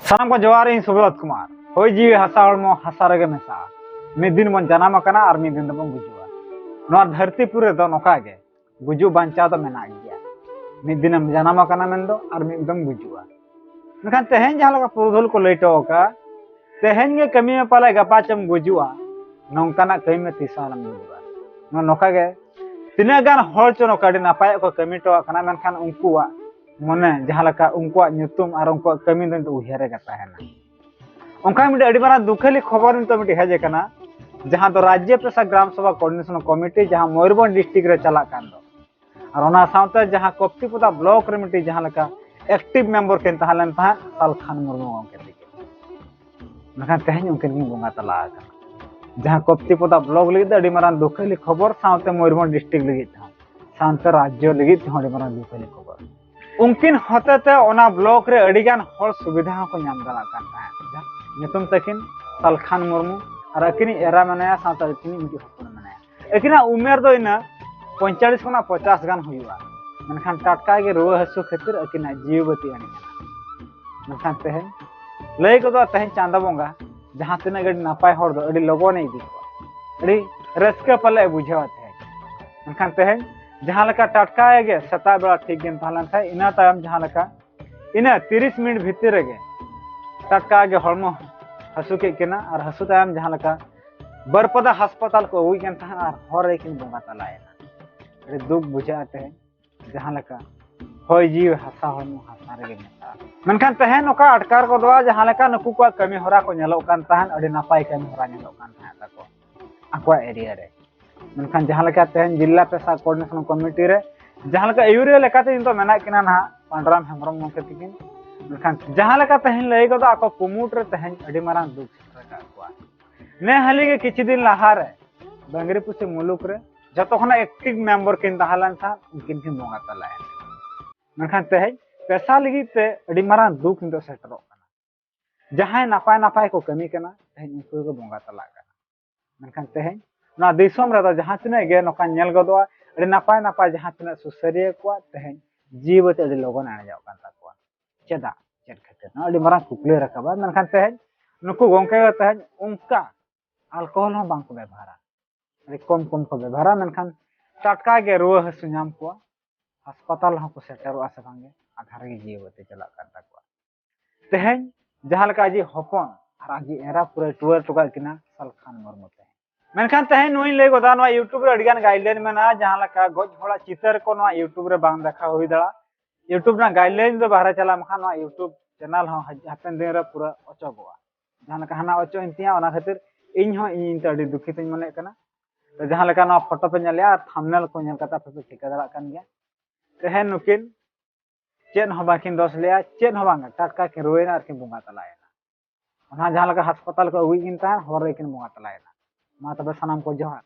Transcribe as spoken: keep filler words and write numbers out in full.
ᱥᱟᱱᱟᱢ ᱠᱚ ᱡᱚᱦᱟᱨ, ᱤᱧ ᱥᱩᱵᱨᱚᱛ ᱠᱩᱢᱟᱨ᱾ ᱦᱳᱭ ᱡᱤᱣᱤ ᱦᱟᱥᱟ ᱦᱚᱲᱢᱚ ᱦᱟᱥᱟ ᱨᱮᱜᱮ ᱢᱮᱥᱟᱜᱼᱟ᱾ ᱢᱤᱫ ᱫᱤᱱ ᱵᱚᱱ ᱡᱟᱱᱟᱢ ᱟᱠᱟᱱᱟ ᱟᱨ ᱢᱤᱫ ᱫᱤᱱ ᱫᱚᱵᱚᱱ ᱜᱩᱡᱩᱜᱼᱟ᱾ ᱱᱚᱣᱟ ᱫᱷᱟᱹᱨᱛᱤ ᱯᱩᱨᱤ ᱨᱮᱫᱚ ᱱᱚᱝᱠᱟ ᱜᱮ ᱜᱩᱡᱩᱜ ᱵᱟᱧᱪᱟᱣ ᱫᱚ ᱢᱮᱱᱟᱜ ᱜᱮᱭᱟ᱾ ᱢᱤᱫ ᱫᱤᱱᱮᱢ ᱡᱟᱱᱟᱢ ᱟᱠᱟᱱᱟ ᱢᱮᱱᱫᱚ ᱟᱨ ᱢᱤᱫ ᱫᱚᱢ ᱜᱩᱡᱩᱜᱼᱟ᱾ ᱢᱮᱱᱠᱷᱟᱱ ᱛᱮᱦᱮᱧ ᱡᱟᱦᱟᱸ ᱞᱮᱠᱟ ᱯᱩᱨᱩᱫᱷᱩᱞ ᱠᱚ ᱞᱟᱹᱭ ᱦᱚᱴᱚ ᱟᱠᱟᱫᱼᱟ, ᱛᱮᱦᱮᱧ ᱜᱮ ᱠᱟᱹᱢᱤ ᱢᱮ ᱯᱟᱞᱮ ᱜᱟᱯᱟ ᱪᱚᱢ ᱜᱩᱡᱩᱜᱼᱟ, ᱱᱚᱝᱠᱟᱱᱟᱜ ᱠᱟᱹᱢᱤ ᱢᱮ ᱛᱤᱥ ᱦᱚᱸ ᱟᱞᱚᱢ ᱜᱩᱡᱩᱜᱼᱟ᱾ ᱱᱚᱣᱟ ᱱᱚᱝᱠᱟ ᱜᱮ ᱛᱤᱱᱟᱹᱜ ᱜᱟᱱ ᱦᱚᱲ ᱪᱚ ᱱᱚᱝᱠᱟ ᱟᱹᱰᱤ ᱱᱟᱯᱟᱭᱟᱜ ᱠᱚ ᱠᱟᱹᱢᱤ ᱦᱚᱴᱚ ᱟᱠᱟᱱᱟ, ᱢᱮᱱᱠᱷᱟᱱ ᱩᱱᱠᱩᱣᱟᱜ ᱢᱚᱱᱮ ᱡᱟᱦᱟᱸ ᱞᱮᱠᱟ ᱩᱱᱠᱩᱣᱟᱜ ᱧᱩᱛᱩᱢ ᱟᱨ ᱩᱱᱠᱩᱣᱟᱜ ᱠᱟᱹᱢᱤ ᱫᱚ ᱩᱭᱦᱟᱹᱨ ᱨᱮᱜᱮ ᱛᱟᱦᱮᱱᱟ᱾ ᱚᱱᱠᱟ ᱢᱤᱫᱴᱮᱱ ᱟᱹᱰᱤ ᱢᱟᱨᱟᱝ ᱫᱩᱠᱷᱟᱹᱞᱤ ᱠᱷᱚᱵᱚᱨ ᱱᱤᱛᱚᱜ ᱢᱤᱫᱴᱮᱱ ᱦᱮᱡ ᱟᱠᱟᱱᱟ, ᱡᱟᱦᱟᱸ ᱫᱚ ᱨᱟᱡᱽᱡᱚ ᱯᱮᱥᱟ ᱜᱨᱟᱢ ᱥᱚᱵᱷᱟ ᱠᱳᱚᱨᱰᱤᱱᱮᱥᱚᱱ ᱠᱚᱢᱤᱴᱤ, ᱡᱟᱦᱟᱸ ᱢᱚᱭᱩᱨᱵᱷᱚᱸᱡᱽ ᱰᱤᱥᱴᱨᱤᱠᱴ ᱨᱮ ᱪᱟᱞᱟᱜ ᱠᱟᱱ ᱫᱚ, ᱟᱨ ᱚᱱᱟ ᱥᱟᱶᱛᱮ ᱡᱟᱦᱟᱸ ᱠᱚᱯᱛᱤᱯᱚᱫᱟ ᱵᱞᱚᱠ ᱨᱮ ᱢᱤᱫᱴᱤᱡ ᱡᱟᱦᱟᱸ ᱞᱮᱠᱟ ᱮᱠᱴᱤᱵᱷ ᱢᱮᱢᱵᱟᱨ ᱠᱤᱱ ᱛᱟᱦᱮᱸ ᱞᱮᱱ ᱛᱟᱦᱮᱸᱫ ᱥᱟᱞᱠᱷᱟᱱ ᱢᱩᱨᱢᱩ ᱜᱚᱢᱠᱮ ᱛᱟᱹᱠᱤᱱ, ᱢᱮᱱᱠᱷᱟᱱ ᱛᱮᱦᱮᱧ ᱩᱱᱠᱤᱱ ᱠᱤᱱ ᱵᱚᱸᱜᱟ ᱛᱟᱞᱟ ᱟᱠᱟᱱᱟ᱾ ᱡᱟᱦᱟᱸ ᱠᱚᱯᱛᱤᱯᱚᱫᱟ ᱵᱞᱚᱠ ᱞᱟᱹᱜᱤᱫ ᱫᱚ ᱟᱹᱰᱤ ᱢᱟᱨᱟᱝ ᱫᱩᱠᱷᱟᱹᱞᱤ ᱠᱷᱚᱵᱚᱨ, ᱥᱟᱶᱛᱮ ᱢᱚᱭᱩᱨᱵᱷᱚᱸᱡᱽ ᱰᱤᱥᱴᱨᱤᱠᱴ ᱞᱟᱹᱜᱤᱫ ᱛᱮᱦᱚᱸ, ᱥᱟᱶᱛᱮ ᱨᱟᱡᱽᱡᱚ ᱞᱟᱹᱜᱤᱫ ᱛᱮᱦᱚᱸ ᱟᱹᱰᱤ ᱢᱟᱨᱟᱝ ᱫᱩᱠᱷᱟᱹᱞᱤ ᱠᱷᱚᱵᱚᱨ᱾ ᱩᱱᱠᱤᱱ ᱦᱚᱛᱮᱛᱮ ᱚᱱᱟ ᱵᱞᱚᱠ ᱨᱮ ᱟᱹᱰᱤ ᱜᱟᱱ ᱦᱚᱲ ᱥᱩᱵᱤᱫᱷᱟ ᱦᱚᱸᱠᱚ ᱧᱟᱢ ᱫᱟᱲᱮᱭᱟᱜ ᱠᱟᱱ ᱛᱟᱦᱮᱸᱫ᱾ ᱡᱟᱦᱟᱸ ᱧᱩᱛᱩᱢ ᱛᱟᱹᱠᱤᱱ ᱥᱟᱞᱠᱷᱟᱱ ᱢᱩᱨᱢᱩ, ᱟᱨ ᱟᱹᱠᱤᱱᱤᱡ ᱮᱨᱟ ᱢᱮᱱᱟᱭᱟ, ᱥᱟᱶᱛᱮ ᱟᱹᱠᱤᱱᱤᱡ ᱢᱤᱫᱴᱤᱡ ᱦᱚᱯᱚᱱ ᱢᱮᱱᱟᱭᱟ᱾ ᱟᱹᱠᱤᱱᱟᱜ ᱩᱢᱮᱨ ᱫᱚ ᱤᱱᱟᱹ ᱯᱚᱸᱭᱛᱟᱞᱞᱤᱥ ᱠᱷᱚᱱᱟᱜ ᱯᱚᱪᱟᱥ ᱜᱟᱱ ᱦᱩᱭᱩᱜᱼᱟ, ᱢᱮᱱᱠᱷᱟᱱ ᱴᱟᱴᱠᱟ ᱜᱮ ᱨᱩᱣᱟᱹ ᱦᱟᱹᱥᱩ ᱠᱷᱟᱹᱛᱤᱨ ᱟᱹᱠᱤᱱᱟᱜ ᱡᱤᱣᱤ ᱵᱟᱹᱛᱤ ᱟᱹᱬᱤᱡ ᱮᱱᱟ᱾ ᱢᱮᱱᱠᱷᱟᱱ ᱛᱮᱦᱮᱧ ᱞᱟᱹᱭ ᱜᱚᱫᱚᱜᱼᱟ, ᱛᱮᱦᱮᱧ ᱪᱟᱸᱫᱚ ᱵᱚᱸᱜᱟ ᱡᱟᱦᱟᱸ ᱛᱤᱱᱟᱹᱜ ᱜᱮ ᱟᱹᱰᱤ ᱱᱟᱯᱟᱭ ᱦᱚᱲ ᱫᱚ ᱟᱹᱰᱤ ᱞᱚᱜᱚᱱᱮ ᱤᱫᱤ ᱠᱚᱣᱟ, ᱟᱹᱰᱤ ᱨᱟᱹᱥᱠᱟᱹ ᱯᱟᱞᱮ ᱵᱩᱡᱷᱟᱹᱣᱟ ᱛᱮᱦᱮᱧ᱾ ᱢᱮᱱᱠᱷᱟᱱ ᱛᱮᱦᱮᱧ ᱡᱟᱦᱟᱸ ᱞᱮᱠᱟ ᱴᱟᱴᱠᱟ ᱜᱮ ᱥᱮᱛᱟᱜ ᱵᱮᱲᱟ ᱴᱷᱤᱠ ᱜᱮᱢ ᱛᱟᱦᱮᱸ ᱞᱮᱱ ᱠᱷᱟᱱ, ᱤᱱᱟᱹ ᱛᱟᱭᱚᱢ ᱡᱟᱦᱟᱸ ᱞᱮᱠᱟ ᱤᱱᱟᱹ ᱛᱤᱨᱤᱥ ᱢᱤᱱᱤᱴ ᱵᱷᱤᱛᱤᱨ ᱨᱮᱜᱮ ᱴᱟᱴᱠᱟ ᱜᱮ ᱦᱚᱲᱢᱚ ᱦᱟᱹᱥᱩ ᱠᱮᱫ ᱠᱤᱱᱟ, ᱟᱨ ᱦᱟᱹᱥᱩ ᱛᱟᱭᱚᱢ ᱡᱟᱦᱟᱸ ᱞᱮᱠᱟ ᱵᱟᱹᱨᱯᱟᱫᱟ ᱦᱟᱥᱯᱟᱛᱟᱞ ᱠᱚ ᱟᱹᱜᱩᱭ ᱠᱟᱱ ᱛᱟᱦᱮᱸᱫ ᱟᱨ ᱦᱚᱨ ᱨᱮᱠᱤᱱ ᱵᱚᱸᱜᱟ ᱛᱟᱞᱟᱭᱮᱱᱟ᱾ ᱟᱹᱰᱤ ᱫᱩᱠ ᱵᱩᱡᱷᱟᱹᱜᱼᱟ ᱛᱮᱦᱮᱧ ᱡᱟᱦᱟᱸ ᱞᱮᱠᱟ ᱦᱚᱭ ᱡᱤᱣᱤ ᱦᱟᱥᱟ ᱦᱚᱲᱢᱚ ᱦᱟᱥᱟ ᱨᱮᱜᱮ ᱢᱮᱥᱟᱜᱼᱟ᱾ ᱢᱮᱱᱠᱷᱟᱱ ᱛᱮᱦᱮᱧ ᱱᱚᱝᱠᱟ ᱟᱴᱠᱟᱨ ᱜᱚᱫᱚᱜᱼᱟ, ᱡᱟᱦᱟᱸ ᱞᱮᱠᱟ ᱱᱩᱠᱩ ᱠᱚᱣᱟᱜ ᱠᱟᱹᱢᱤ ᱦᱚᱨᱟ ᱠᱚ ᱧᱮᱞᱚᱜ ᱠᱟᱱ ᱛᱟᱦᱮᱸᱫ, ᱟᱹᱰᱤ ᱱᱟᱯᱟᱭ ᱠᱟᱹᱢᱤ ᱦᱚᱨᱟ ᱧᱮᱞᱚᱜ ᱠᱟᱱ ᱛᱟᱦᱮᱸᱫ ᱛᱟᱠᱚ ᱟᱠᱚᱣᱟᱜ ᱮᱨᱤᱭᱟ ᱨᱮ᱾ ᱢᱮᱱᱠᱷᱟᱱ ᱡᱟᱦᱟᱸ ᱞᱮᱠᱟ ᱛᱮᱦᱮᱧ ᱡᱤᱞᱟ ᱯᱮᱥᱟ ᱠᱳᱚᱨᱰᱤᱱᱮᱥᱚᱱ ᱠᱚᱢᱤᱴᱤ ᱨᱮ ᱡᱟᱦᱟᱸ ᱞᱮᱠᱟ ᱮᱭᱩᱨᱤᱭᱟ ᱞᱮᱠᱟᱛᱮ ᱱᱤᱛᱚᱜ ᱢᱮᱱᱟᱜ ᱠᱤᱱᱟ ᱱᱟᱦᱟᱜ ᱯᱟᱸᱰᱨᱟᱢ ᱦᱮᱢᱵᱨᱚᱢ ᱜᱚᱢᱠᱮ ᱛᱟᱹᱠᱤᱱ, ᱢᱮᱱᱠᱷᱟᱱ ᱡᱟᱦᱟᱸ ᱞᱮᱠᱟ ᱛᱮᱦᱮᱧ ᱞᱟᱹᱭ ᱜᱚᱫᱚᱜ, ᱟᱠᱚ ᱠᱩᱢᱩᱴ ᱨᱮ ᱛᱮᱦᱮᱧ ᱟᱹᱰᱤ ᱢᱟᱨᱟᱝ ᱫᱩᱠ ᱥᱮᱴᱮᱨ ᱟᱠᱟᱫ ᱠᱚᱣᱟ᱾ ᱱᱮ ᱦᱟᱹᱞᱤ ᱜᱮ ᱠᱤᱪᱷᱩ ᱫᱤᱱ ᱞᱟᱦᱟ ᱨᱮ ᱵᱟᱝᱨᱤᱯᱩᱥᱤ ᱢᱩᱞᱩᱠ ᱨᱮ ᱡᱚᱛᱚ ᱠᱷᱚᱱᱟᱜ ᱮᱠᱴᱤᱵᱷ ᱢᱮᱢᱵᱟᱨ ᱠᱤᱱ ᱛᱟᱦᱮᱸ ᱞᱮᱱ ᱛᱟᱦᱮᱸᱫ, ᱩᱱᱠᱤᱱ ᱠᱤᱱ ᱵᱚᱸᱜᱟ ᱛᱟᱞᱟᱭᱮᱱᱟ᱾ ᱢᱮᱱᱠᱷᱟᱱ ᱛᱮᱦᱮᱧ ᱯᱮᱥᱟ ᱞᱟᱹᱜᱤᱫ ᱛᱮ ᱟᱹᱰᱤ ᱢᱟᱨᱟᱝ ᱫᱩᱠ ᱱᱤᱛᱚᱜ ᱥᱮᱴᱮᱨᱚᱜ ᱠᱟᱱᱟ᱾ ᱡᱟᱦᱟᱸᱭ ᱱᱟᱯᱟᱭ ᱱᱟᱯᱟᱭ ᱠᱚ ᱠᱟᱹᱢᱤ ᱠᱟᱱᱟ, ᱛᱮᱦᱮᱧ ᱩᱱᱠᱩ ᱜᱮᱠᱚ ᱵᱚᱸᱜᱟ ᱛᱟᱞᱟᱜ ᱠᱟᱱᱟ᱾ ᱢᱮᱱᱠᱷᱟᱱ ᱛᱮᱦᱮᱧ ᱱᱚᱣᱟ ᱫᱤᱥᱚᱢ ᱨᱮᱫᱚ ᱡᱟᱦᱟᱸ ᱛᱤᱱᱟᱹᱜ ᱜᱮ ᱱᱚᱝᱠᱟ ᱧᱮᱞ ᱜᱚᱫᱚᱜᱼᱟ, ᱟᱹᱰᱤ ᱱᱟᱯᱟᱭ ᱱᱟᱯᱟᱭ ᱡᱟᱦᱟᱸ ᱛᱤᱱᱟᱹᱜ ᱥᱩᱥᱟᱹᱨᱤᱭᱟᱹ ᱠᱚᱣᱟᱜ ᱛᱮᱦᱮᱧ ᱡᱤᱣᱤ ᱵᱟᱹᱛᱤ ᱟᱹᱰᱤ ᱞᱚᱜᱚᱱ ᱮᱲᱮᱡᱚᱜ ᱠᱟᱱ ᱛᱟᱠᱚᱣᱟ᱾ ᱪᱮᱫᱟᱜ? ᱪᱮᱫ ᱠᱷᱟᱹᱛᱤᱨ? ᱱᱚᱣᱟ ᱟᱹᱰᱤ ᱢᱟᱨᱟᱝ ᱠᱩᱠᱞᱤ ᱨᱟᱠᱟᱵᱟ᱾ ᱢᱮᱱᱠᱷᱟᱱ ᱛᱮᱦᱮᱧ ᱱᱩᱠᱩ ᱜᱚᱢᱠᱮ ᱠᱚ ᱛᱮᱦᱮᱧ ᱚᱱᱠᱟ ᱟᱞᱠᱳᱦᱚᱞ ᱦᱚᱸ ᱵᱟᱝ ᱠᱚ ᱵᱮᱵᱚᱦᱟᱨᱟ, ᱟᱹᱰᱤ ᱠᱚᱢ ᱠᱚᱢ ᱠᱚ ᱵᱮᱵᱚᱦᱟᱨᱟ᱾ ᱢᱮᱱᱠᱷᱟᱱ ᱴᱟᱴᱠᱟ ᱜᱮ ᱨᱩᱣᱟᱹ ᱦᱟᱹᱥᱩ ᱧᱟᱢ ᱠᱚᱣᱟ, ᱦᱟᱥᱯᱟᱛᱟᱞ ᱦᱚᱸᱠᱚ ᱥᱮᱴᱮᱨᱚᱜᱼᱟ ᱥᱮ ᱵᱟᱝᱜᱮ, ᱟᱫᱷᱟ ᱨᱮᱜᱮ ᱡᱤᱣᱤ ᱵᱟᱹᱛᱤ ᱪᱟᱞᱟᱜ ᱠᱟᱱ ᱛᱟᱠᱚᱣᱟ᱾ ᱛᱮᱦᱮᱧ ᱡᱟᱦᱟᱸ ᱞᱮᱠᱟ ᱟᱡᱤᱡ ᱦᱚᱯᱚᱱ ᱟᱨ ᱟᱡᱤᱡ ᱮᱨᱟ ᱯᱩᱨᱟᱹᱭ ᱴᱩᱣᱟᱹᱨ ᱦᱚᱴᱚ ᱠᱟᱜ ᱠᱤᱱᱟ ᱥᱟᱞᱠᱷᱟᱱ ᱢᱩᱨᱢᱩ ᱛᱮ᱾ ᱢᱮᱱᱠᱷᱟᱱ ᱛᱮᱦᱮᱧ ᱱᱚᱣᱟᱧ ᱞᱟᱹᱭ ᱜᱚᱫᱟ, ᱱᱚᱣᱟ YouTube ᱨᱮ ᱟᱹᱰᱤᱜᱟᱱ guideline ᱢᱮᱱᱟᱜᱼᱟ, ᱡᱟᱦᱟᱸ ᱞᱮᱠᱟ ᱜᱚᱡ ᱦᱚᱲᱟᱜ ᱪᱤᱛᱟᱹᱨ ᱠᱚ ᱱᱚᱣᱟ YouTube ᱨᱮ ᱵᱟᱝ ᱫᱮᱠᱷᱟᱣ ᱦᱩᱭ ᱫᱟᱲᱮᱭᱟᱜᱼᱟ᱾ YouTube ᱨᱮᱱᱟᱜ guideline ᱫᱚ ᱵᱟᱦᱨᱮ ᱪᱟᱞᱟᱜ ᱢᱮᱠᱷᱟᱱ ᱱᱚᱣᱟ YouTube channel ᱦᱚᱸ ᱦᱟᱡ-, ᱦᱟᱯᱮᱱ ᱫᱤᱱ ᱨᱮ ᱯᱩᱨᱟᱹ ᱚᱪᱚᱜᱚᱜᱼᱟ᱾ ᱡᱟᱦᱟᱸ ᱞᱮᱠᱟ ᱦᱟᱱᱟ ᱚᱪᱚᱜ ᱮᱱ ᱛᱤᱧᱟ, ᱚᱱᱟ ᱠᱷᱟᱹᱛᱤᱨ ᱤᱧ ᱦᱚᱸ ᱤᱧ ᱛᱮ ᱟᱹᱰᱤ ᱫᱩᱠᱷᱤᱛ ᱤᱧ ᱢᱚᱱᱮᱭᱮᱫ ᱠᱟᱱᱟ᱾ ᱛᱚ ᱡᱟᱦᱟᱸ ᱞᱮᱠᱟ ᱱᱚᱣᱟ ᱯᱷᱳᱴᱳ ᱯᱮ ᱧᱮᱞᱮᱜᱼᱟ ᱟᱨ thumbnail ᱠᱚ ᱧᱮᱞ ᱠᱟᱛᱮ ᱟᱯᱮ ᱯᱮ ᱴᱷᱤᱠᱟᱹ ᱫᱟᱲᱮᱭᱟᱜ ᱠᱟᱱ ᱜᱮᱭᱟ, ᱛᱮᱦᱮᱧ ᱱᱩᱠᱤᱱ ᱪᱮᱫ ᱦᱚᱸ ᱵᱟᱹᱠᱤᱱ ᱫᱚᱥ ᱞᱮᱜᱼᱟ, ᱪᱮᱫ ᱦᱚᱸ ᱵᱟᱝ, ᱴᱟᱴᱠᱟ ᱠᱤᱱ ᱨᱩᱣᱟᱹᱭᱮᱱᱟ ᱟᱨ ᱠᱤᱱ ᱵᱚᱸᱜᱟ ᱛᱟᱞᱟᱭᱮᱱᱟ᱾ ᱚᱱᱟ ᱡᱟᱦᱟᱸ ᱞᱮᱠᱟ ᱦᱟᱥᱯᱟᱛᱟᱞ ᱠᱚ ᱟᱹᱜᱩᱭᱮᱫ ᱠᱤᱱ ᱛᱟᱦᱮᱸᱫ, ᱦᱚᱨ ᱨᱮᱠᱤᱱ ᱵᱚᱸᱜᱟ ᱛᱟᱞᱟᱭᱮᱱᱟ᱾ ᱢᱟ ᱛᱚᱵᱮ ᱥᱟᱱᱟᱢ ᱠᱚ ᱡᱚᱦᱟᱨ᱾